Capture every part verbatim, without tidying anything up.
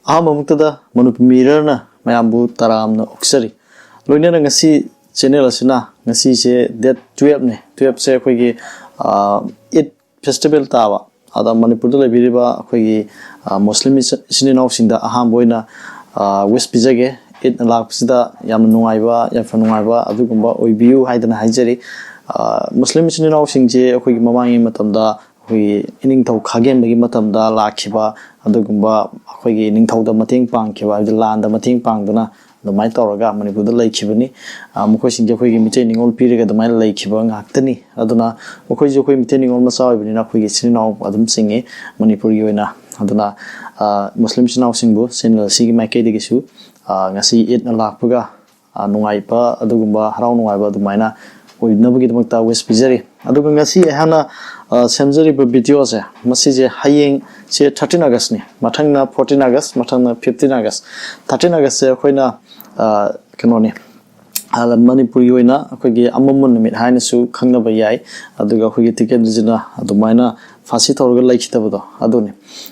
ꯑꯍꯥꯟꯕꯃꯛꯇꯗ ꯃꯅꯤꯄꯨꯔ ꯃꯤꯔꯔꯅ ꯃꯌꯥꯝꯕꯨ ꯇꯔꯥꯝꯅ ꯑꯣꯛꯆꯔꯤ꯫ ꯂꯣꯏꯅꯅ ꯉꯁꯤ ꯆꯦꯅꯦꯜ ꯑꯁꯤꯅ, ꯉꯁꯤꯁꯦ ꯗꯦꯠ ꯇꯨꯌꯦꯜꯞꯅꯦ꯫ ꯇꯨꯌꯦꯜꯞꯁꯦ ꯑꯩꯈꯣꯏꯒꯤ, ꯑ, ꯏꯗ ꯐꯦꯁꯇꯤꯚꯦꯜ ꯇꯥꯕ, ꯑꯗ ꯃꯅꯤꯄꯨꯔꯗ ꯂꯩꯕꯤꯔꯤꯕ ꯑꯩꯈꯣꯏꯒꯤ, ꯑ, ꯃꯨꯁꯂꯤꯝ ꯏꯆ-, ꯏꯆꯤꯟ ꯏꯅꯥꯎꯁꯤꯡꯗ ꯑꯍꯥꯟꯕ ꯑꯣꯏꯅ, ꯑ, ꯋꯤꯁ ꯄꯤꯖꯒꯦ꯫ ꯏꯗ ꯂꯥꯛꯄꯁꯤꯗ ꯌꯥꯝꯅ ꯅꯨꯡꯉꯥꯏꯕ, ꯌꯥꯏꯐ ꯅꯨꯡꯉꯥꯏꯕ ꯑꯗꯨꯒꯨꯝꯕ ꯑꯣꯏꯕꯤꯌꯨ ꯍꯥꯏꯗꯅ ꯍꯥꯏꯖꯔꯤ꯫ ꯑ, ꯃꯨꯁꯂꯤꯝ ꯏꯆꯤꯟ ꯏꯅꯥꯎꯁꯤꯡꯁꯦ ꯑꯩꯈꯣꯏꯒꯤ ꯃꯃꯥꯡꯒꯤ ꯃꯇꯝꯗ ꯑꯩꯈꯣꯏꯒꯤ ꯏꯅꯤꯡꯊꯧ ꯈꯥꯒꯦꯝꯕꯒꯤ ꯃꯇꯝꯗ ꯂꯥꯛꯈꯤꯕ ꯑꯗꯨꯒꯨꯝꯕ, ꯑꯩꯈꯣꯏꯒꯤ ꯅꯤꯡꯊꯧꯗ ꯃꯇꯦꯡ ꯄꯥꯡꯈꯤꯕ, ꯍꯥꯏꯕꯗꯤ ꯂꯥꯟꯗ ꯃꯇꯦꯡ ꯄꯥꯡꯗꯨꯅ ꯑꯗꯨꯃꯥꯏꯅ ꯇꯧꯔꯒ ꯃꯅꯤꯄꯨꯔꯗ ꯂꯩꯈꯤꯕꯅꯤ꯫ ꯑ, ꯃꯈꯣꯏꯁꯤꯡꯁꯦ ꯑꯩꯈꯣꯏꯒꯤ ꯃꯤꯇꯩ ꯅꯤꯉꯣꯜ ꯄꯤꯔꯒ ꯑꯗꯨꯃꯥꯏꯅ ꯂꯩꯈꯤꯕ ꯉꯥꯛꯇꯅꯤ꯫ ꯑꯗꯨꯅ ꯃꯈꯣꯏꯁꯨ ꯑꯩꯈꯣꯏ ꯃꯤꯇꯩ ꯅꯤꯉꯣꯜ ꯃꯆꯥ ꯑꯣꯏꯕꯅꯤꯅ ꯑꯩꯈꯣꯏꯒꯤ ꯏꯆꯤꯟ ꯏꯅꯥꯎ ꯑꯗꯨꯝ ꯆꯤꯡꯉꯤ ꯃꯅꯤꯄꯨꯔꯒꯤ ꯑꯣꯏꯅ꯫ ꯑꯗꯨꯅ, ꯑ, ꯃꯨꯁꯂꯤꯝ ꯏꯆꯤꯟ ꯏꯅꯥꯎꯁꯤꯡꯕꯨ ꯆꯦꯅꯦꯜ ꯑꯁꯤꯒꯤ ꯃꯥꯏꯀꯩꯗꯒꯤꯁꯨ, ꯑ, ꯉꯁꯤ ꯏꯗꯅ ꯂꯥꯛꯄꯒ, ꯑ, ꯅꯨꯡꯉꯥꯏꯕ ꯑꯗꯨꯒꯨꯝꯕ, ꯍꯔꯥꯎ ꯅꯨꯡꯉꯥꯏꯕ ꯑꯗꯨꯃꯥꯏꯅ ꯑꯣꯏꯅꯕꯒꯤꯗꯃꯛꯇ ꯋꯤꯁ ꯄꯤꯖꯔꯤ꯫ ꯑꯗꯨꯒ ꯉꯁꯤ ꯑꯩꯍꯥꯛꯅ, ꯑ, ꯁꯦꯝꯖꯔꯤꯕ ꯚꯤꯗꯤꯑꯣꯁꯦ, ꯃꯁꯤꯁꯦ ꯍꯌꯦꯡꯁꯦ ꯊꯥꯔꯇꯤꯟ ꯑꯥꯒꯁꯅꯤ, ꯃꯊꯪꯅ ꯐꯣꯔꯇꯤꯟ ꯑꯥꯒꯁ, ꯃꯊꯪꯅ ꯐꯤꯐꯇꯤꯟ ꯑꯥꯒꯁ꯫ ꯊꯥꯔꯇꯤꯟ ꯑꯥꯒꯁꯁꯦ ꯑꯩꯈꯣꯏꯅ, ꯑ, ꯀꯩꯅꯣꯅꯤ, ꯑ, ꯃꯅꯤꯄꯨꯔꯒꯤ ꯑꯣꯏꯅ ꯑꯩꯈꯣꯏꯒꯤ ꯑꯃꯝꯕ ꯅꯨꯃꯤꯠ ꯍꯥꯏꯅꯁꯨ ꯈꯪꯅꯕ ꯌꯥꯏ꯫ ꯑꯗꯨꯒ ꯑꯩꯈꯣꯏꯒꯤ ꯇꯤꯀꯦꯟꯗ꯭ꯔꯖꯤꯠꯅ ꯑꯗꯨꯃꯥꯏꯅ ꯐꯥꯁꯤ ꯇꯧꯔꯒ ꯂꯩꯈꯤꯗꯕꯗꯣ ꯑꯗꯨꯅꯤ꯫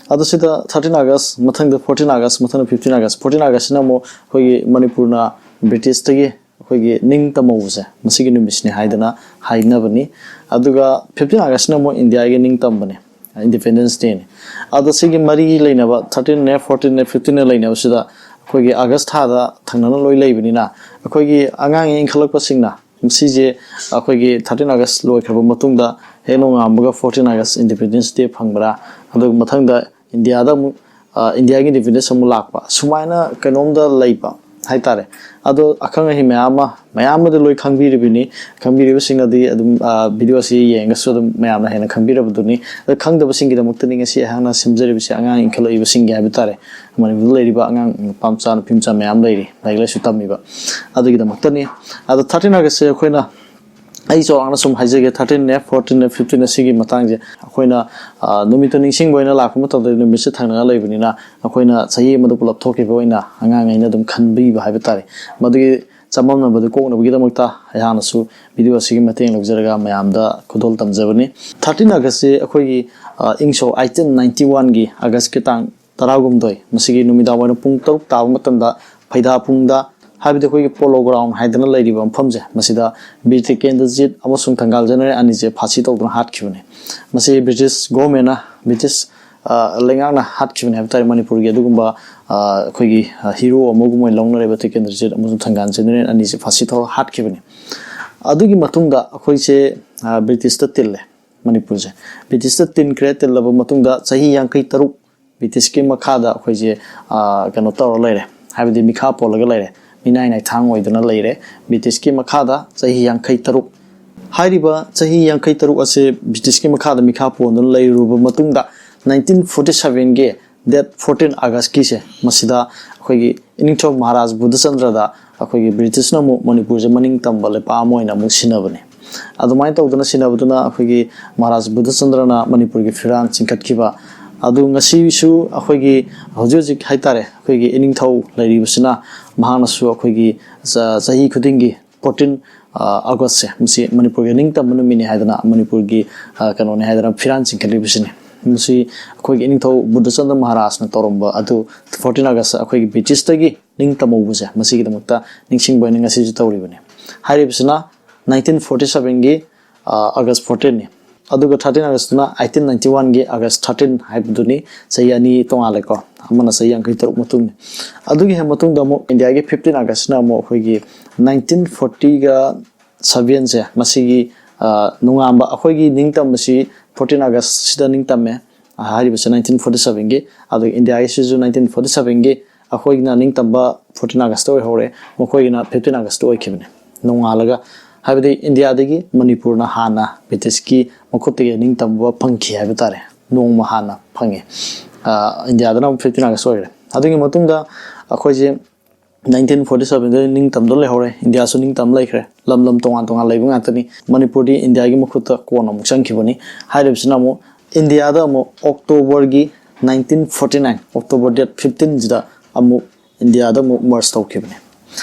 ꯑꯗꯣ ꯁꯤꯗ ꯊꯥꯔꯇꯤꯟ ꯑꯥꯒꯁ, ꯃꯊꯪꯗ ꯐꯣꯔꯇꯤꯟ ꯑꯥꯒꯁ, ꯃꯊꯪꯗ ꯐꯤꯐꯇꯤꯟ ꯑꯥꯒꯁ꯫ ꯐꯣꯔꯇꯤꯟ ꯑꯥꯒꯁꯁꯤꯅ ꯑꯃꯨꯛ ꯑꯩꯈꯣꯏꯒꯤ ꯃꯅꯤꯄꯨꯔꯅ ꯕ꯭ꯔꯤꯇꯤꯁꯇꯒꯤ ꯑꯩꯈꯣꯏꯒꯤ ꯅꯤꯡ ꯇꯝꯍꯧꯕꯁꯦ, ꯃꯁꯤꯒꯤ ꯅꯨꯃꯤꯠꯁꯤꯅꯤ ꯍꯥꯏꯗꯅ ꯍꯥꯏꯅꯕꯅꯤ꯫ ꯑꯗꯨꯒ ꯐꯤꯐꯇꯤꯟ ꯑꯥꯒꯁꯁꯤꯅ ꯑꯃꯨꯛ ꯏꯟꯗꯤꯌꯥꯒꯤ ꯅꯤꯡ ꯇꯝꯕꯅꯤ, ꯏꯟꯗꯤꯄꯦꯟꯗꯦꯟꯁ ꯗꯦꯅꯤ꯫ ꯑꯗꯣ ꯁꯤꯒꯤ ꯃꯔꯤ ꯂꯩꯅꯕ ꯊꯥꯔꯇꯤꯟꯅꯦ, ꯐꯣꯔꯇꯤꯟꯅꯦ, ꯐꯤꯐꯇꯤꯟꯅꯦ ꯂꯩꯅꯕꯁꯤꯗ ꯑꯩꯈꯣꯏꯒꯤ ꯑꯥꯒꯁ ꯊꯥꯗ ꯊꯪꯅꯅ ꯂꯣꯏ ꯂꯩꯕꯅꯤꯅ, ꯑꯩꯈꯣꯏꯒꯤ ꯑꯉꯥꯡ ꯏꯟꯈꯠꯂꯛꯄꯁꯤꯡꯅ ꯁꯤꯁꯦ ꯑꯩꯈꯣꯏꯒꯤ ꯊꯥꯔꯇꯤꯟ ꯑꯥꯒꯁ ꯂꯣꯏꯈ꯭ꯔꯕ ꯃꯇꯨꯡꯗ ꯍꯦꯛ ꯅꯣꯡꯉꯥꯟꯕꯒ ꯐꯣꯔꯇꯤꯟ ꯑꯥꯒꯁ ꯏꯟꯗꯤꯄꯦꯟꯗꯦꯟꯁ ꯗꯦ ꯐꯪꯕ꯭ꯔꯥ, ꯑꯗꯨꯒ ꯃꯊꯪꯗ ꯏꯟꯗꯤꯌꯥꯗ ꯑꯃꯨꯛ, ꯑ, ꯏꯟꯗꯤꯌꯥꯒꯤ ꯏꯟꯗꯤꯄꯦꯟꯗꯦꯟꯁ ꯑꯃꯨꯛ ꯂꯥꯛꯄ, ꯁꯨꯃꯥꯏꯅ ꯀꯩꯅꯣꯝꯗ ꯂꯩꯕ ꯍꯥꯏꯇꯥꯔꯦ꯫ ꯑꯗꯣ ꯑꯈꯪ ꯑꯍꯩ ꯃꯌꯥꯝ ꯑꯃ, ꯃꯌꯥꯝ ꯑꯃꯗꯤ ꯂꯣꯏ ꯈꯪꯕꯤꯔꯤꯕꯅꯤ꯫ ꯈꯪꯕꯤꯔꯤꯕꯁꯤꯡꯅꯗꯤ ꯑꯗꯨꯝ, ꯑ, ꯚꯤꯗꯤꯑꯣ ꯑꯁꯤ ꯌꯦꯡꯉꯒꯁꯨ ꯑꯗꯨꯝ ꯃꯌꯥꯝꯅ ꯍꯦꯟꯅ ꯈꯪꯕꯤꯔꯕꯗꯨꯅꯤ꯫ ꯑꯗꯣ ꯈꯪꯗꯕꯁꯤꯡꯒꯤꯗꯃꯛꯇꯅꯤ ꯉꯁꯤ ꯑꯩꯍꯥꯛꯅ ꯁꯦꯝꯖꯔꯤꯕꯁꯤ, ꯑꯉꯥꯡ ꯏꯟꯈꯠꯂꯛꯏꯕꯁꯤꯡꯒꯤ ꯍꯥꯏꯕ ꯇꯥꯔꯦ, ꯃꯅꯤꯄꯨꯔꯗ ꯂꯩꯔꯤꯕ ꯑꯉꯥꯡ ꯅꯨꯄꯥ ꯃꯆꯥ, ꯅꯨꯄꯤ ꯃꯆꯥ ꯃꯌꯥꯝ ꯂꯩꯔꯤ, ꯂꯥꯏꯔꯤꯛ ꯂꯥꯏꯁꯨ ꯇꯝꯃꯤꯕ, ꯑꯗꯨꯒꯤꯗꯃꯛꯇꯅꯤ꯫ ꯑꯗꯣ ꯊꯥꯔꯇꯤꯟ ꯑꯥꯒꯁꯁꯦ ꯑꯩꯈꯣꯏꯅ, ꯑꯩ ꯆꯥꯎꯔꯥꯛꯅ ꯁꯨꯝ ꯍꯥꯏꯖꯒꯦ, ꯊꯥꯔꯇꯤꯟꯅꯦ, ꯐꯣꯔꯇꯤꯟꯅꯦ, ꯐꯤꯐꯇꯤꯟꯅꯦ, ꯁꯤꯒꯤ ꯃꯇꯥꯡꯁꯦ ꯑꯩꯈꯣꯏꯅ, ꯑ, ꯅꯨꯃꯤꯠꯇꯣ ꯅꯤꯡꯁꯤꯡꯕ ꯑꯣꯏꯅ ꯂꯥꯛꯄ ꯃꯇꯝꯗ ꯅꯨꯃꯤꯠꯁꯦ ꯊꯪꯅꯅ ꯂꯩꯕꯅꯤꯅ, ꯑꯩꯈꯣꯏꯅ ꯆꯍꯤ ꯑꯃꯗ ꯄꯨꯂꯞ ꯊꯣꯛꯈꯤꯕ ꯑꯣꯏꯅ ꯑꯉꯥꯡ ꯑꯩꯅ ꯑꯗꯨꯝ ꯈꯟꯕꯤꯕ ꯍꯥꯏꯕ ꯇꯥꯔꯦ꯫ ꯃꯗꯨꯒꯤ ꯆꯃꯝꯅꯕꯗꯨ ꯀꯣꯛꯅꯕꯒꯤꯗꯃꯛꯇ ꯑꯩꯍꯥꯛꯅꯁꯨ ꯚꯤꯗꯤꯑꯣ ꯑꯁꯤꯒꯤ ꯃꯇꯦꯡ ꯂꯧꯖꯔꯒ ꯃꯌꯥꯝꯗ ꯈꯨꯗꯣꯜ ꯇꯝꯖꯕꯅꯤ꯫ ꯊꯥꯔꯇꯤꯟ ꯑꯥꯒꯁꯁꯤ ꯑꯩꯈꯣꯏꯒꯤ, ꯑ, ꯏꯪ ꯁꯣꯛ ꯑꯥꯏꯇꯤꯟ ꯅꯥꯏꯟꯇꯤ ꯋꯥꯟꯒꯤ ꯑꯥꯒꯁꯀꯤ ꯇꯥꯡ ꯇꯔꯥꯍꯨꯝꯗꯣꯏ, ꯃꯁꯤꯒꯤ ꯅꯨꯃꯤꯗꯥꯡ ꯋꯥꯏꯔꯝ ꯄꯨꯡ ꯇꯔꯨꯛ ꯇꯥꯕ ꯃꯇꯝꯗ ꯐꯩꯗꯥ ꯄꯨꯡꯗ, ꯍꯥꯏꯕꯗꯤ ꯑꯩꯈꯣꯏꯒꯤ ꯄꯣꯂꯣ ꯒ꯭ꯔꯥꯎꯟ ꯍꯥꯏꯗꯅ ꯂꯩꯔꯤꯕ ꯃꯐꯝꯁꯦ, ꯃꯁꯤꯗ ꯕꯤꯔ ꯇꯤꯀꯦꯟꯗ꯭ꯔꯖꯤꯠ ꯑꯃꯁꯨꯡ ꯊꯪꯒꯥꯜ ꯖꯦꯅꯔꯦꯜ ꯑꯅꯤꯁꯦ ꯐꯥꯁꯤ ꯇꯧꯗꯨꯅ ꯍꯥꯠꯈꯤꯕꯅꯤ꯫ ꯃꯁꯤ ꯕ꯭ꯔꯤꯇꯤꯁ ꯒꯣꯔꯃꯦꯟꯅ, ꯕ꯭ꯔꯤꯇꯤꯁ, ꯑ, ꯂꯩꯉꯥꯛꯅ ꯍꯥꯠꯈꯤꯕꯅꯤ ꯍꯥꯏꯕ ꯇꯥꯔꯦ꯫ ꯃꯅꯤꯄꯨꯔꯒꯤ ꯑꯗꯨꯒꯨꯝꯕ, ꯑ, ꯑꯩꯈꯣꯏꯒꯤ, ꯑ, ꯍꯤꯔꯣ ꯑꯃꯒꯨꯝ ꯑꯣꯏꯅ ꯂꯧꯅꯔꯤꯕ ꯇꯤꯀꯦꯟꯗ꯭ꯔꯖꯤꯠ ꯑꯃꯁꯨꯡ ꯊꯪꯒꯥꯜ ꯖꯦꯅꯔꯦꯜ ꯑꯅꯤꯁꯦ ꯐꯥꯁꯤ ꯇꯧꯔ ꯍꯥꯠꯈꯤꯕꯅꯤ꯫ ꯑꯗꯨꯒꯤ ꯃꯇꯨꯡꯗ ꯑꯩꯈꯣꯏꯁꯦ, ꯑ, ꯕ꯭ꯔꯤꯇꯤꯁꯇ ꯇꯤꯜꯂꯦ꯫ ꯃꯅꯤꯄꯨꯔꯁꯦ ꯕ꯭ꯔꯤꯇꯤꯁꯇ ꯇꯤꯟꯈ꯭ꯔꯦ꯫ ꯇꯤꯜꯂꯕ ꯃꯇꯨꯡꯗ ꯆꯍꯤ ꯌꯥꯡꯈꯩ ꯇꯔꯨꯛ ꯕ꯭ꯔꯤꯇꯤꯁꯀꯤ ꯃꯈꯥꯗ ꯑꯩꯈꯣꯏꯁꯦ, ꯑ, ꯀꯩꯅꯣ ꯇꯧꯔ ꯂꯩꯔꯦ, ꯍꯥꯏꯕꯗꯤ ꯃꯤꯈꯥ ꯄꯣꯜꯂꯒ ꯂꯩꯔꯦ, ꯃꯤꯅꯥꯏ ꯅꯥꯏꯊꯥꯡ ꯑꯣꯏꯗꯨꯅ ꯂꯩꯔꯦ ꯕ꯭ꯔꯤꯇꯤꯁꯀꯤ ꯃꯈꯥꯗ ꯆꯍꯤ ꯌꯥꯡꯈꯩ ꯇꯔꯨꯛ꯫ ꯍꯥꯏꯔꯤꯕ ꯆꯍꯤ ꯌꯥꯡꯈꯩ ꯇꯔꯨꯛ ꯑꯁꯦ ꯕ꯭ꯔꯤꯇꯤꯁꯀꯤ ꯃꯈꯥꯗ ꯃꯤꯈꯥ ꯄꯣꯟꯗꯨꯅ ꯂꯩꯔꯨꯔꯕ ꯃꯇꯨꯡꯗ, ꯅꯥꯏꯟꯇꯤꯟ ꯐꯣꯔꯇꯤ ꯁꯚꯦꯟꯒꯤ ꯗꯦꯠ ꯐꯣꯔꯇꯤꯟ ꯑꯥꯒꯁꯀꯤꯁꯦ, ꯃꯁꯤꯗ ꯑꯩꯈꯣꯏꯒꯤ ꯏꯅꯤꯡꯊꯧ ꯃꯍꯥꯔꯥꯖ ꯕꯨꯙꯆꯟꯗ꯭ꯔꯗ ꯑꯩꯈꯣꯏꯒꯤ ꯕ꯭ꯔꯤꯇꯤꯁꯅ ꯑꯃꯨꯛ ꯃꯅꯤꯄꯨꯔꯁꯦ ꯃꯅꯤꯡ ꯇꯝꯕ ꯂꯩꯄꯥꯛ ꯑꯃ ꯑꯣꯏꯅ ꯑꯃꯨꯛ ꯁꯤꯟꯅꯕꯅꯤ꯫ ꯑꯗꯨꯃꯥꯏꯅ ꯇꯧꯗꯅ ꯁꯤꯟꯅꯕꯗꯨꯅ ꯑꯩꯈꯣꯏꯒꯤ ꯃꯍꯥꯔꯥꯖ ꯕꯨꯙꯆꯟꯗ꯭ꯔꯅ ꯃꯅꯤꯄꯨꯔꯒꯤ ꯐꯤꯔꯥꯜ ꯆꯤꯡꯈꯠꯈꯤꯕ꯫ ꯑꯗꯨ ꯉꯁꯤꯁꯨ ꯑꯩꯈꯣꯏꯒꯤ ꯍꯧꯖꯤꯛ ꯍꯧꯖꯤꯛ ꯍꯥꯏꯇꯥꯔꯦ, ꯑꯩꯈꯣꯏꯒꯤ ꯏꯅꯤꯡꯊꯧ ꯂꯩꯔꯤꯕꯁꯤꯅ, ꯃꯍꯥꯛꯅꯁꯨ ꯑꯩꯈꯣꯏꯒꯤ ꯆ-, ꯆꯍꯤ ꯈꯨꯗꯤꯡꯒꯤ ꯐꯣꯔꯇꯤꯟ ꯑꯥꯒꯁꯁꯦ, ꯃꯁꯤ ꯃꯅꯤꯄꯨꯔꯒꯤ ꯅꯤꯡꯇꯝꯕ ꯅꯨꯃꯤꯠꯅꯤ ꯍꯥꯏꯗꯅ ꯃꯅꯤꯄꯨꯔꯒꯤ, ꯑ, ꯀꯩꯅꯣꯅꯤ ꯍꯥꯏꯗꯅ ꯐꯤꯔꯥꯜ ꯆꯤꯡꯈꯠꯂꯤꯕꯁꯤꯅꯤ꯫ ꯃꯁꯤ ꯑꯩꯈꯣꯏꯒꯤ ꯏꯅꯤꯡꯊꯧ ꯕꯨꯙꯆꯟꯗ꯭ꯔ ꯃꯍꯥꯔꯥꯖꯅ ꯇꯧꯔꯝꯕ ꯑꯗꯨ, ꯐꯣꯔꯇꯤꯟ ꯑꯥꯒꯁꯇ ꯑꯩꯈꯣꯏꯒꯤ ꯕ꯭ꯔꯤꯇꯤꯁꯇꯒꯤ ꯅꯤꯡꯇꯝꯍꯧꯕꯁꯦ, ꯃꯁꯤꯒꯤꯗꯃꯛꯇ ꯅꯤꯡꯁꯤꯡꯕ ꯑꯣꯏꯅ ꯉꯁꯤꯁꯨ ꯇꯧꯔꯤꯕꯅꯤ꯫ ꯍꯥꯏꯔꯤꯕꯁꯤꯅ ꯅꯥꯏꯟꯇꯤꯟ ꯐꯣꯔꯇꯤ ꯁꯚꯦꯟꯒꯤ, ꯑ, ꯑꯥꯒꯁ ꯐꯣꯔꯇꯤꯟꯅꯤ꯫ ꯑꯗꯨꯒ ꯊꯥꯔꯇꯤꯟ ꯑꯥꯒꯁꯇꯨꯅ ꯑꯩꯇꯤꯟ ꯅꯥꯏꯟꯇꯤ ꯋꯥꯟꯒꯤ ꯑꯥꯒꯁ ꯊꯥꯔꯇꯤꯟ ꯍꯥꯏꯕꯗꯨꯅꯤ꯫ ꯆꯍꯤ ꯑꯅꯤ ꯇꯣꯉꯥꯜꯂꯦꯀꯣ, ꯑꯃꯅ ꯆꯍꯤ ꯌꯥꯡꯈꯩ ꯇꯔꯨꯛ ꯃꯇꯨꯡꯅꯤ꯫ ꯑꯗꯨꯒꯤ ꯍꯦꯛ ꯃꯇꯨꯡꯗ ꯑꯃꯨꯛ ꯏꯟꯗꯤꯌꯥꯒꯤ ꯐꯤꯐꯇꯤꯟ ꯑꯥꯒꯁꯁꯤꯅ ꯑꯃꯨꯛ ꯑꯩꯈꯣꯏꯒꯤ ꯅꯥꯏꯟꯇꯤꯟ ꯐꯣꯔꯇꯤꯒ ꯁꯚꯦꯟꯁꯦ, ꯃꯁꯤꯒꯤ, ꯑ, ꯅꯣꯡꯉꯥꯟꯕ, ꯑꯩꯈꯣꯏꯒꯤ ꯅꯤꯡꯇꯝꯕꯁꯤ ꯐꯣꯔꯇꯤꯟ ꯑꯥꯒꯁꯁꯤꯗ ꯅꯤꯡꯇꯝꯃꯦ, ꯑ, ꯍꯥꯏꯔꯤꯕꯁꯦ ꯅꯥꯏꯟꯇꯤꯟ ꯐꯣꯔꯇꯤ ꯁꯚꯦꯟꯒꯤ꯫ ꯑꯗꯨꯒ ꯏꯟꯗꯤꯌꯥꯒꯤꯁꯤꯁꯨ ꯅꯥꯏꯟꯇꯤꯟ ꯐꯣꯔꯇꯤ ꯁꯚꯦꯟꯒꯤ ꯑꯩꯈꯣꯏꯅ ꯅꯤꯡꯇꯝꯕ ꯐꯣꯔꯇꯤꯟ ꯑꯥꯒꯁꯇ ꯑꯣꯏꯍꯧꯔꯦ, ꯃꯈꯣꯏꯒꯤꯅ ꯐꯤꯐꯇꯤꯟ ꯑꯥꯒꯁꯇ ꯑꯣꯏꯈꯤꯕꯅꯦ꯫ ꯅꯣꯡꯉꯥꯜꯂꯒ, ꯍꯥꯏꯕꯗꯤ ꯏꯟꯗꯤꯌꯥꯗꯒꯤ ꯃꯅꯤꯄꯨꯔꯅ ꯍꯥꯟꯅ ꯕ꯭ꯔꯤꯇꯤꯁꯀꯤ ꯃꯈꯨꯠꯇꯒꯤ ꯅꯤꯡꯇꯝꯕ ꯐꯪꯈꯤ ꯍꯥꯏꯕ ꯇꯥꯔꯦ, ꯅꯣꯡꯃ ꯍꯥꯟꯅ ꯐꯪꯉꯦ꯫ ꯑ, ꯏꯟꯗꯤꯌꯥꯗꯅ ꯑꯃꯨꯛ ꯐꯤꯐꯇꯤꯟ ꯑꯥꯒꯁ ꯑꯣꯏꯈ꯭ꯔꯦ꯫ ꯑꯗꯨꯒꯤ ꯃꯇꯨꯡꯗ ꯑꯩꯈꯣꯏꯁꯦ ꯅꯥꯏꯟꯇꯤꯟ ꯐꯣꯔꯇꯤ ꯁꯚꯦꯟꯗ ꯅꯤꯡꯇꯝꯗ ꯂꯩꯍꯧꯔꯦ꯫ ꯏꯟꯗꯤꯌꯥꯁꯨ ꯅꯤꯡꯇꯝ ꯂꯩꯈ꯭ꯔꯦ, ꯂꯝ ꯂꯝ ꯇꯣꯉꯥꯟ ꯇꯣꯉꯥꯟ ꯂꯩꯕ ꯉꯥꯛꯇꯅꯤ꯫ ꯃꯅꯤꯄꯨꯔꯗꯤ ꯏꯟꯗꯤꯌꯥꯒꯤ ꯃꯈꯨꯠꯇ ꯀꯣꯟꯅ ꯑꯃꯨꯛ ꯆꯪꯈꯤꯕꯅꯤ꯫ ꯍꯥꯏꯔꯤꯕꯁꯤꯅ ꯑꯃꯨꯛ ꯏꯟꯗꯤꯌꯥꯗ ꯑꯃꯨꯛ ꯑꯣꯛꯇꯣꯕꯔꯒꯤ nineteen forty nine, October date ꯐꯤꯐꯇꯤꯟꯁꯤꯗ ꯑꯃꯨꯛ ꯏꯟꯗꯤꯌꯥꯗ ꯑꯃꯨꯛ ꯃꯔꯁ ꯇꯧꯈꯤꯕꯅꯤ꯫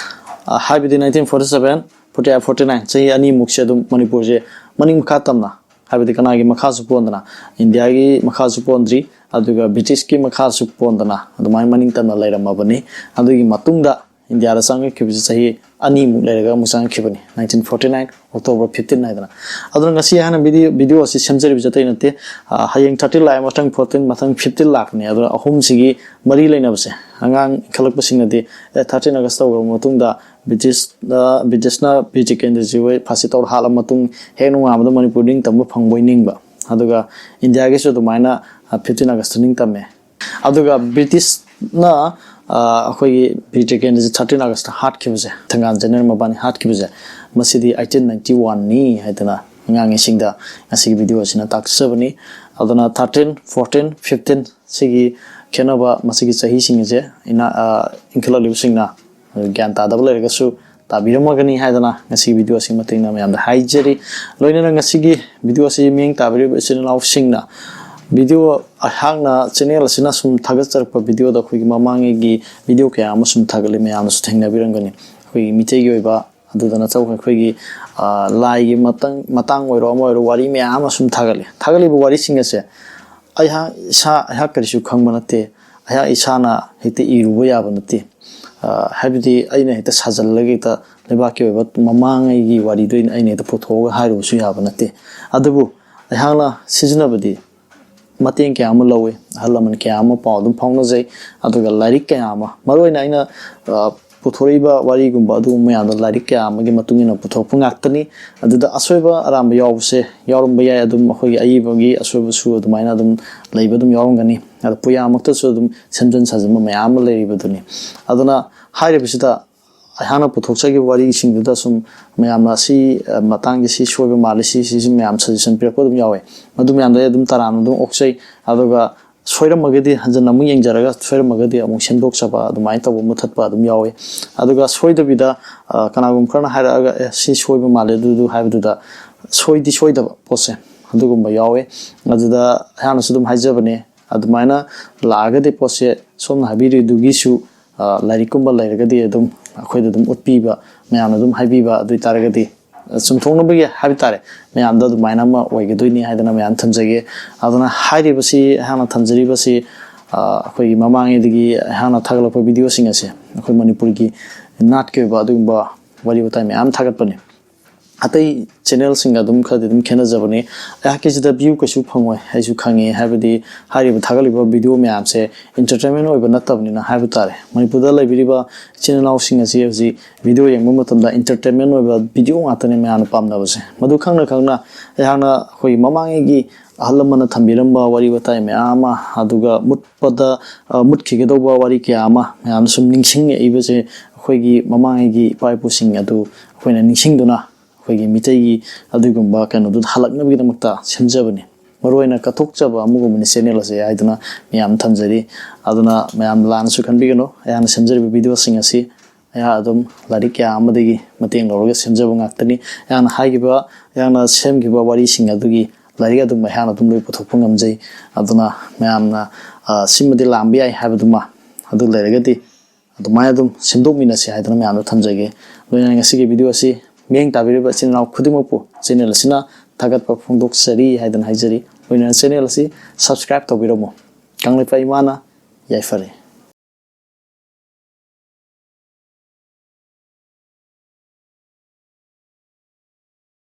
ꯑ, ꯍꯥꯏꯕꯗꯤ nineteen forty seven, forty eight, forty nine, ꯆꯍꯤ ꯑꯅꯤꯃꯨꯛꯁꯦ ꯑꯗꯨꯝ ꯃꯅꯤꯄꯨꯔꯁꯦ ꯃꯅꯤꯡ ꯃꯈꯥ ꯇꯝꯅ, ꯍꯥꯏꯕꯗꯤ ꯀꯅꯥꯒꯤ ꯃꯈꯥꯁꯨ ꯄꯣꯟꯗꯅ, ꯏꯟꯗꯤꯌꯥꯒꯤ ꯃꯈꯥꯁꯨ ꯄꯣꯟꯗ꯭ꯔꯤ, ꯑꯗꯨꯒ ꯕ꯭ꯔꯤꯇꯤꯁꯀꯤ ꯃꯈꯥꯁꯨ ꯄꯣꯟꯗꯅ ꯑꯗꯨꯃꯥꯏꯅ ꯃꯅꯤꯡ ꯇꯝꯅ ꯂꯩꯔꯝꯃꯕꯅꯤ꯫ ꯑꯗꯨꯒꯤ ꯃꯇꯨꯡꯗ ꯏꯟꯗꯤꯌꯥꯗ ꯆꯪꯉꯛꯈꯤꯕꯁꯤ ꯆꯍꯤ ꯑꯅꯤꯃꯨꯛ ꯂꯩꯔꯒ ꯑꯃꯨꯛ ꯆꯪꯉꯛꯈꯤꯕꯅꯤ, nineteen forty nine October fifteen ꯍꯥꯏꯗꯅ꯫ ꯑꯗꯨꯅ ꯉꯁꯤ ꯑꯩꯅ ꯚꯤꯗꯤꯑꯣ ꯚꯤꯗꯤꯑꯣ ꯑꯁꯤ ꯁꯦꯝꯖꯔꯤꯕꯁꯤ ꯑꯇꯩ ꯅꯠꯇꯦ꯫ ꯑ, ꯍꯌꯦꯡ thirteen ꯂꯥꯛꯑꯦ, ꯃꯊꯪ fourteen, ꯃꯊꯪ fifteen ꯂꯥꯛꯄꯅꯤ꯫ ꯑꯗꯨꯅ ꯑꯍꯨꯝꯁꯤꯒꯤ ꯃꯔꯤ ꯂꯩꯅꯕꯁꯦ ꯑꯉꯥꯡ ꯏꯟꯈꯠꯂꯛꯄꯁꯤꯡꯅꯗꯤ, ꯑꯦ, thirteen August ꯇꯧꯈ꯭ꯔꯕ ꯃꯇꯨꯡꯗ ꯕ꯭ꯔꯤꯇꯤꯁꯅ ꯕ꯭ꯔꯤꯇꯤꯁꯅ ꯕꯤꯔ ꯇꯤꯀꯦꯟꯗ꯭ꯔꯖꯤꯠ ꯍꯣꯏ ꯐꯥꯁꯤ ꯇꯧꯔ ꯍꯥꯠꯂꯕ ꯃꯇꯨꯡ ꯍꯦꯛ ꯅꯣꯡꯉꯥꯟꯕꯗ ꯃꯅꯤꯄꯨꯔ ꯅꯤꯡꯇꯝꯕ ꯐꯪꯕꯣꯏ ꯅꯤꯡꯕ꯫ ꯑꯗꯨꯒ ꯏꯟꯗꯤꯌꯥꯒꯤꯁꯨ ꯑꯗꯨꯃꯥꯏꯅ, ꯑ, fifteen August ꯅꯤꯡꯇꯝꯃꯦ꯫ ꯑꯗꯨꯒ ꯕ꯭ꯔꯤꯇꯤꯁꯅ, ꯑ, ꯑꯩꯈꯣꯏꯒꯤ ꯕꯤꯔ ꯇꯤꯀꯦꯟꯗ꯭ꯔꯖꯤꯠ thirteen August ꯍꯥꯠꯈꯤꯕꯁꯦ, ꯊꯪꯒꯥꯜ ꯖꯦꯅꯔꯦꯜ ꯃꯕꯥꯅꯤ ꯍꯥꯠꯈꯤꯕꯁꯦ, ꯃꯁꯤꯗꯤ eighteen ninety one ꯅꯤ ꯍꯥꯏꯗꯅ ꯑꯉꯥꯡꯁꯤꯡꯗ ꯉꯁꯤꯒꯤ ꯚꯤꯗꯤꯑꯣ ꯑꯁꯤꯅ ꯇꯥꯛꯆꯕꯅꯤ꯫ ꯑꯗꯨꯅ thirteen, fourteen, fifteen ꯁꯤꯒꯤ ꯈꯦꯠꯅꯕ, ꯃꯁꯤꯒꯤ ꯆꯍꯤꯁꯤꯡ ꯑꯁꯦ ꯏꯅꯥ-, ꯑ, ꯏꯟꯈꯠꯂꯛꯂꯤꯕꯁꯤꯡꯅ ꯒ꯭ꯌꯥꯟ ꯇꯥꯗꯕ ꯂꯩꯔꯒꯁꯨ ꯇꯥꯕꯤꯔꯝꯃꯒꯅꯤ ꯍꯥꯏꯗꯅ ꯉꯁꯤꯒꯤ ꯚꯤꯗꯤꯑꯣ ꯑꯁꯤꯒꯤ ꯃꯇꯦꯡꯅ ꯃꯌꯥꯝꯗ ꯍꯥꯏꯖꯔꯤ꯫ ꯂꯣꯏꯅꯅ ꯉꯁꯤꯒꯤ ꯚꯤꯗꯤꯑꯣ ꯑꯁꯤ ꯃꯤꯠꯌꯦꯡ ꯇꯥꯕꯤꯔꯤꯕ ꯏꯆꯤꯜ ꯏꯅꯥꯎꯁꯤꯡꯅ ꯚꯤꯗꯤꯑꯣ ꯑꯩꯍꯥꯛꯅ ꯆꯦꯅꯦꯜ ꯑꯁꯤꯅ ꯁꯨꯝ ꯊꯥꯒꯠꯆꯔꯛꯄ ꯚꯤꯗꯤꯑꯣꯗ ꯑꯩꯈꯣꯏꯒꯤ ꯃꯃꯥꯡꯉꯩꯒꯤ ꯚꯤꯗꯤꯑꯣ ꯀꯌꯥ ꯑꯃ ꯁꯨꯝ ꯊꯥꯒꯠꯂꯤ, ꯃꯌꯥꯝꯅꯁꯨ ꯊꯦꯡꯅꯕꯤꯔꯝꯒꯅꯤ꯫ ꯑꯩꯈꯣꯏꯒꯤ ꯃꯤꯇꯩꯒꯤ ꯑꯣꯏꯕ ꯑꯗꯨꯗ ꯅꯠꯇ꯭ꯔꯒ ꯑꯩꯈꯣꯏꯒꯤ, ꯑ, ꯂꯥꯏꯒꯤ ꯃꯇꯥꯡ, ꯃꯇꯥꯡ ꯑꯣꯏꯔꯣ ꯑꯃ ꯑꯣꯏꯔꯣ ꯋꯥꯔꯤ ꯃꯌꯥꯝ ꯑꯃ ꯁꯨꯝ ꯊꯥꯒꯠꯂꯤ꯫ ꯊꯥꯒꯠꯂꯤꯕ ꯋꯥꯔꯤꯁꯤꯡ ꯑꯁꯦ ꯑꯩꯍꯥꯛ ꯏꯁꯥ, ꯑꯩꯍꯥꯛ ꯀꯔꯤꯁꯨ ꯈꯪꯕ ꯅꯠꯇꯦ, ꯑꯩꯍꯥꯛ ꯏꯁꯥꯅ ꯍꯦꯛꯇ ꯏꯔꯨꯕ ꯌꯥꯕ ꯅꯠꯇꯦ꯫ ꯑ, ꯍꯥꯏꯕꯗꯤ ꯑꯩꯅ ꯍꯦꯛꯇ ꯁꯥꯖꯜꯂꯒ ꯍꯦꯛꯇ ꯂꯩꯕꯥꯛꯀꯤ ꯑꯣꯏꯕ ꯃꯃꯥꯡꯉꯩꯒꯤ ꯋꯥꯔꯤꯗꯣ ꯑꯩꯅ, ꯑꯩꯅ ꯍꯦꯛꯇ ꯄꯨꯊꯣꯛꯑꯒ ꯍꯥꯏꯔꯨꯕꯁꯨ ꯌꯥꯕ ꯅꯠꯇꯦ꯫ ꯑꯗꯨꯕꯨ ꯑꯩꯍꯥꯛꯅ ꯁꯤꯖꯤꯟꯅꯕꯗꯤ ꯃꯇꯦꯡ ꯀꯌꯥ ꯑꯃ ꯂꯧꯋꯤ, ꯑꯍꯜ ꯂꯃꯟ ꯀꯌꯥ ꯑꯃ ꯄꯥꯎ ꯑꯗꯨꯝ ꯐꯥꯎꯅꯖꯩ, ꯑꯗꯨꯒ ꯂꯥꯏꯔꯤꯛ ꯀꯌꯥ ꯑꯃ, ꯃꯔꯨꯑꯣꯏꯅ ꯑꯩꯅ, ꯑ, ꯄꯨꯊꯣꯔꯛꯏꯕ ꯋꯥꯔꯤꯒꯨꯝꯕ ꯑꯗꯨꯒꯨꯝꯕ ꯃꯌꯥꯝꯗꯣ ꯂꯥꯏꯔꯤꯛ ꯀꯌꯥ ꯑꯃꯒꯤ ꯃꯇꯨꯡ ꯏꯟꯅ ꯄꯨꯊꯣꯔꯛꯄ ꯉꯥꯛꯇꯅꯤ꯫ ꯑꯗꯨꯗ ꯑꯁꯣꯏꯕ ꯑꯔꯥꯟꯕ ꯌꯥꯎꯕꯁꯦ ꯌꯥꯎꯔꯝꯕ ꯌꯥꯏ, ꯑꯗꯨꯝ ꯑꯩꯈꯣꯏꯒꯤ ꯑꯏꯕꯒꯤ ꯑꯁꯣꯏꯕꯁꯨ ꯑꯗꯨꯃꯥꯏꯅ ꯑꯗꯨꯝ ꯂꯩꯕ ꯑꯗꯨꯝ ꯌꯥꯎꯔꯝꯒꯅꯤ꯫ ꯑꯗꯣ ꯄꯨꯌꯥꯃꯛꯇꯁꯨ ꯑꯗꯨꯝ ꯁꯦꯝꯖꯤꯟ ꯁꯥꯖꯤꯟꯕ ꯃꯌꯥꯝ ꯑꯃ ꯂꯩꯔꯤꯕꯗꯨꯅꯤ꯫ ꯑꯗꯨꯅ ꯍꯥꯏꯔꯤꯕꯁꯤꯗ ꯑꯩꯍꯥꯛꯅ ꯄꯨꯊꯣꯛꯆꯈꯤꯕ ꯋꯥꯔꯤꯁꯤꯡꯗꯨꯗ ꯁꯨꯝ ꯃꯌꯥꯝꯅ ꯁꯤ, ꯑ, ꯃꯇꯥꯡꯒꯤ ꯁꯤ ꯁꯣꯏꯕ ꯃꯥꯜꯂꯤ, ꯁꯤ, ꯁꯤꯁꯨ ꯃꯌꯥꯝ suggestion ꯄꯤꯔꯛꯄ ꯑꯗꯨꯝ ꯌꯥꯎꯋꯦ꯫ ꯃꯗꯨ ꯃꯌꯥꯝꯗꯣ ꯑꯩ ꯑꯗꯨꯝ ꯇꯔꯥꯝꯅ ꯑꯗꯨꯝ ꯑꯣꯛꯆꯩ꯫ ꯑꯗꯨꯒ ꯁꯣꯏꯔꯝꯃꯒꯗꯤ ꯍꯟꯖꯟꯅ ꯑꯃꯨꯛ ꯌꯦꯡꯖꯔꯒ ꯁꯣꯏꯔꯝꯃꯒꯗꯤ ꯑꯃꯨꯛ ꯁꯦꯝꯗꯣꯛꯆꯕ ꯑꯗꯨꯃꯥꯏꯅ ꯇꯧꯕ ꯃꯨꯊꯠꯄ ꯑꯗꯨꯝ ꯌꯥꯎꯋꯤ꯫ ꯑꯗꯨꯒ ꯁꯣꯏꯗꯕꯤꯗ, ꯑ, ꯀꯅꯥꯒꯨꯝꯕ ꯈꯔꯅ ꯍꯥꯏꯔꯛꯑꯒ, "ꯑꯦ, ꯁꯤ ꯁꯣꯏꯕ ꯃꯥꯜꯂꯦ ꯑꯗꯨꯗꯨ" ꯍꯥꯏꯕꯗꯨꯗ ꯁꯣꯏꯗꯤ ꯁꯣꯏꯗꯕ ꯄꯣꯠꯁꯦ ꯑꯗꯨꯒꯨꯝꯕ ꯌꯥꯎꯋꯦ꯫ ꯑꯗꯨꯗ ꯑꯩꯍꯥꯛꯅꯁꯨ ꯑꯗꯨꯝ ꯍꯥꯏꯖꯕꯅꯦ, ꯑꯗꯨꯃꯥꯏꯅ ꯂꯥꯛꯑꯒꯗꯤ ꯄꯣꯠꯁꯦ ꯁꯣꯝꯅ ꯍꯥꯏꯕꯤꯔꯤꯗꯨꯒꯤꯁꯨ, ꯑ, ꯂꯥꯏꯔꯤꯛꯀꯨꯝꯕ ꯂꯩꯔꯒꯗꯤ ꯑꯗꯨꯝ ꯑꯩꯈꯣꯏꯗ ꯑꯗꯨꯝ ꯎꯠꯄꯤꯕ, ꯃꯌꯥꯝꯅ ꯑꯗꯨꯝ ꯍꯥꯏꯕꯤꯕ, ꯑꯗꯨ ꯑꯣꯏ ꯇꯥꯔꯒꯗꯤ ꯆꯨꯝꯊꯣꯛꯅꯕꯒꯤ ꯍꯥꯏꯕ ꯇꯥꯔꯦ, ꯃꯌꯥꯝꯗ ꯑꯗꯨꯃꯥꯏꯅ ꯑꯃ ꯑꯣꯏꯒꯗꯣꯏꯅꯤ ꯍꯥꯏꯗꯅ ꯃꯌꯥꯝ ꯊꯝꯖꯒꯦ꯫ ꯑꯗꯨꯅ ꯍꯥꯏꯔꯤꯕꯁꯤ ꯑꯩꯍꯥꯛꯅ ꯊꯝꯖꯔꯤꯕꯁꯤ, ꯑ, ꯑꯩꯈꯣꯏꯒꯤ ꯃꯃꯥꯡꯉꯩꯗꯒꯤ ꯑꯩꯍꯥꯛꯅ ꯊꯥꯒꯠꯂꯛꯄ ꯚꯤꯗꯤꯑꯣꯁꯤꯡ ꯑꯁꯦ ꯑꯩꯈꯣꯏ ꯃꯅꯤꯄꯨꯔꯒꯤ ꯅꯥꯠꯀꯤ ꯑꯣꯏꯕ ꯑꯗꯨꯒꯨꯝꯕ ꯋꯥꯔꯤ ꯋꯥꯇꯥꯏ ꯃꯌꯥꯝ ꯊꯥꯒꯠꯄꯅꯤ꯫ ꯑꯇꯩ ꯆꯦꯅꯦꯜꯁꯤꯡꯒ ꯑꯗꯨꯝ ꯈꯔꯗꯤ ꯑꯗꯨꯝ ꯈꯦꯠꯅꯖꯕꯅꯤ꯫ ꯑꯩꯍꯥꯛꯀꯤꯁꯤꯗ ꯚ꯭ꯌꯨ ꯀꯩꯁꯨ ꯐꯪꯉꯣꯏ, ꯑꯩꯁꯨ ꯈꯪꯉꯦ꯫ ꯍꯥꯏꯕꯗꯤ ꯍꯥꯏꯔꯤꯕ ꯊꯥꯒꯠꯂꯤꯕ ꯚꯤꯗꯤꯑꯣ ꯃꯌꯥꯝꯁꯦ ꯏꯟꯇꯔꯇꯦꯟꯃꯦꯟ ꯑꯣꯏꯕ ꯅꯠꯇꯕꯅꯤꯅ ꯍꯥꯏꯕ ꯇꯥꯔꯦ꯫ ꯃꯅꯤꯄꯨꯔꯗ ꯂꯩꯕꯤꯔꯤꯕ ꯏꯆꯤꯟ ꯏꯅꯥꯎꯁꯤꯡ ꯑꯁꯤ ꯍꯧꯖꯤꯛ ꯚꯤꯗꯤꯑꯣ ꯌꯦꯡꯕ ꯃꯇꯝꯗ ꯏꯟꯇꯔꯇꯦꯟꯃꯦꯟ ꯑꯣꯏꯕ ꯚꯤꯗꯤꯑꯣ ꯉꯥꯛꯇꯅꯤ ꯃꯌꯥꯝꯅ ꯄꯥꯝꯅꯕꯁꯦ꯫ ꯃꯗꯨ ꯈꯪꯅ ꯈꯪꯅ ꯑꯩꯍꯥꯛꯅ ꯑꯩꯈꯣꯏꯒꯤ ꯃꯃꯥꯡꯉꯩꯒꯤ ꯑꯍꯜ ꯂꯃꯟꯅ ꯊꯝꯕꯤꯔꯝꯕ ꯋꯥꯔꯤ ꯋꯥꯇꯥꯏ ꯃꯌꯥꯝ ꯑꯃ, ꯑꯗꯨꯒ ꯃꯨꯠꯄꯗ, ꯑ, ꯃꯨꯠꯈꯤꯒꯗꯧꯕ ꯋꯥꯔꯤ ꯀꯌꯥ ꯑꯃ ꯃꯌꯥꯝꯅ ꯁꯨꯝ ꯅꯤꯡꯁꯤꯡꯉꯛꯏꯕꯁꯦ, ꯑꯩꯈꯣꯏꯒꯤ ꯃꯃꯥꯡꯉꯩꯒꯤ ꯏꯄꯥ ꯏꯄꯨꯁꯤꯡ ꯑꯗꯨ ꯑꯩꯈꯣꯏꯅ ꯅꯤꯡꯁꯤꯡꯗꯨꯅ ꯑꯩꯈꯣꯏꯒꯤ ꯃꯤꯇꯩꯒꯤ ꯑꯗꯨꯒꯨꯝꯕ ꯀꯩꯅꯣꯗꯨꯗ ꯍꯜꯂꯛꯅꯕꯒꯤꯗꯃꯛꯇ ꯁꯦꯝꯖꯕꯅꯤ꯫ ꯃꯔꯨꯑꯣꯏꯅ ꯀꯠꯊꯣꯛꯆꯕ ꯑꯃꯒꯨꯝꯕꯅꯤ ꯆꯦꯅꯦꯜ ꯑꯁꯦ ꯍꯥꯏꯗꯨꯅ ꯃꯌꯥꯝ ꯊꯝꯖꯔꯤ꯫ ꯑꯗꯨꯅ ꯃꯌꯥꯝ ꯂꯥꯟꯅꯁꯨ ꯈꯟꯕꯤꯒꯅꯨ꯫ ꯑꯩꯍꯥꯛꯅ ꯁꯦꯝꯖꯔꯤꯕ ꯚꯤꯗꯤꯑꯣꯁꯤꯡ ꯑꯁꯤ ꯑꯩꯍꯥꯛ ꯑꯗꯨꯝ ꯂꯥꯏꯔꯤꯛ ꯀꯌꯥ ꯑꯃꯗꯒꯤ ꯃꯇꯦꯡ ꯂꯧꯔꯒ ꯁꯦꯝꯖꯕ ꯉꯥꯛꯇꯅꯤ꯫ ꯑꯩꯍꯥꯛꯅ ꯍꯥꯏꯈꯤꯕ, ꯑꯩꯍꯥꯛꯅ ꯁꯦꯝꯈꯤꯕ ꯋꯥꯔꯤꯁꯤꯡ ꯑꯗꯨꯒꯤ ꯂꯥꯏꯔꯤꯛ ꯑꯗꯨꯝ ꯑꯩꯍꯥꯛꯅ ꯑꯗꯨꯝ ꯂꯣꯏ ꯄꯨꯊꯣꯛꯄ ꯉꯝꯖꯩ꯫ ꯑꯗꯨꯅ ꯃꯌꯥꯝꯅ, ꯑ, ꯁꯤꯃꯗꯤ ꯂꯥꯟꯕ ꯌꯥꯏ ꯍꯥꯏꯕꯗꯨꯃ ꯑꯗꯨ ꯂꯩꯔꯒꯗꯤ ꯑꯗꯨꯃꯥꯏꯅ ꯑꯗꯨꯝ ꯁꯦꯝꯗꯣꯛꯃꯤꯟꯅꯁꯤ ꯍꯥꯏꯗꯅ ꯃꯌꯥꯝꯗ ꯊꯝꯖꯒꯦ꯫ ꯂꯣꯏꯅꯅ ꯉꯁꯤꯒꯤ ꯚꯤꯗꯤꯑꯣ ꯑꯁꯤ ꯃꯤꯠꯌꯦꯡ ꯇꯥꯕꯤꯔꯤꯕ ꯏꯆꯤꯟ ꯏꯅꯥꯎ ꯈꯨꯗꯤꯡꯃꯛꯄꯨ ꯆꯦꯅꯦꯜ ꯑꯁꯤꯅ ꯊꯥꯒꯠꯄ ꯐꯣꯡꯗꯣꯛꯆꯔꯤ ꯍꯥꯏꯗꯅ ꯍꯥꯏꯖꯔꯤ꯫ ꯂꯣꯏꯅꯅ ꯆꯦꯅꯦꯜ ꯑꯁꯤ ꯁꯕꯁꯀ꯭ꯔꯥꯏꯕ ꯇꯧꯕꯤꯔꯝꯃꯨ꯫ ꯀꯪꯂꯩꯄꯥꯛ ꯏꯃꯥꯅ ꯌꯥꯏꯐꯔꯦ꯫